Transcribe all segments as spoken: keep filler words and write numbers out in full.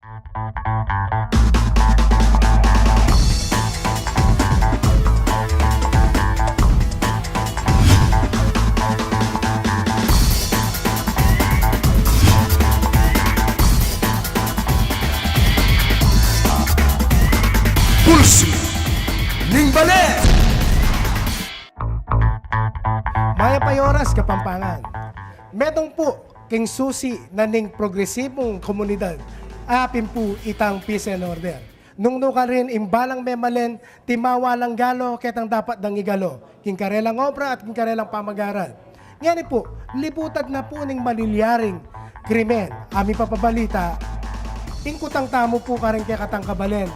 Pulsu ning Bale. Mayap a oras, Kapampangan. Metung pu king susi na ning progresibung komunidad, apin pu itang peace and order. Nung nukarin ing balang memalen, timawa lang galo ketang dapat dang igalo king karelang obra at king karelang pamagaral. Ngeni pu, libutan na pu ning malilyaring krimen a mipapabalita. Ing kutang tamu pu karing kekatang kabalen,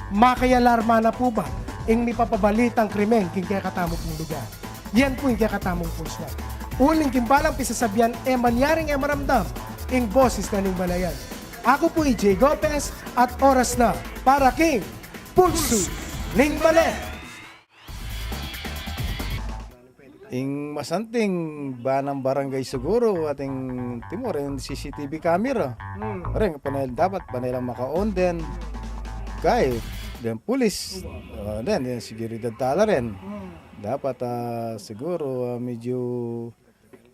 makayalarma na pu ba ing mipapabalitang krimen king kekatamu pung lugar? Yan pu ing kekatamung pulsuan. Uling king balang pisasabian, e manyaring e maramdam ing boses na ning balayan. Aku pu i Jay Gopez at oras na para king Pulsu ning Bale. Ing masanting banang barangay siguru ating timur ing C C T V camera. Hmm. Ren, panel dapat, panel ang maka-on den. Kay, den pulis. Ah, den, den seguridad tala ren. Hmm. Dapat, ah, siguru, ah, medyo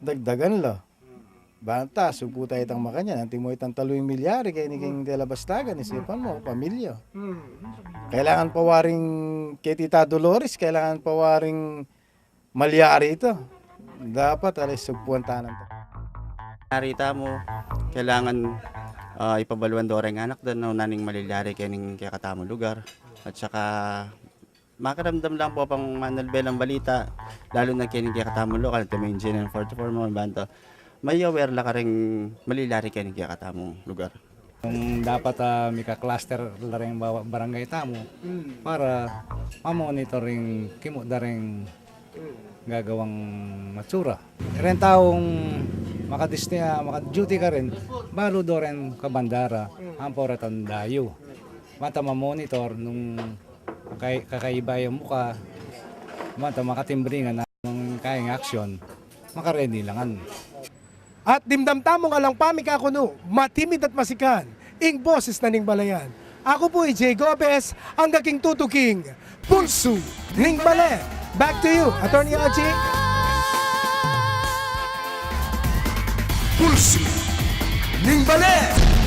dagdagan la. Banta, sugpu ta itang makanyan. Antimo itang taluing milyari keni king Dela Bastagan, isipan mo, pamilya. Hmm. Kailangan pa waring kay Tita Dolores, kailangan pa waring malyari ita. Dapat ala sugpuan ta nanta. Narita mu, kailangan, ah, ipabaluan do reng anak da, no, naning malilyari kening kekatamung lugar. At saka, makiramdam lang pu pang manalbe lang balita, lalu na kening kekatamung lokal, antimo ing G N N forty-four mo, banto. May aware la kareng malilyari kening kekatamung lugar. Nung dapat, ah, mika-cluster la reng ba-, barangay tamu, hmm, para ma-monitor ing kimu da reng gagawang matsura. Reng taung makadis-, ah, maka-duty karin, balu do reng kabanda ra, hmm, ampo retang dayu. Banta ma-monitor nung kay-, kakaiba yang muka, banta makatimbringan nung kayang aksyon, makareni la ngan. At dimdam tamung alang pamikakunu, matimid at masikan ing boses na ning balayan. Aku pu i Jay Gopez, angga king tutuking Pulsu ning Bale. Back to you, Attorney Oji. Pulsu ning Bale.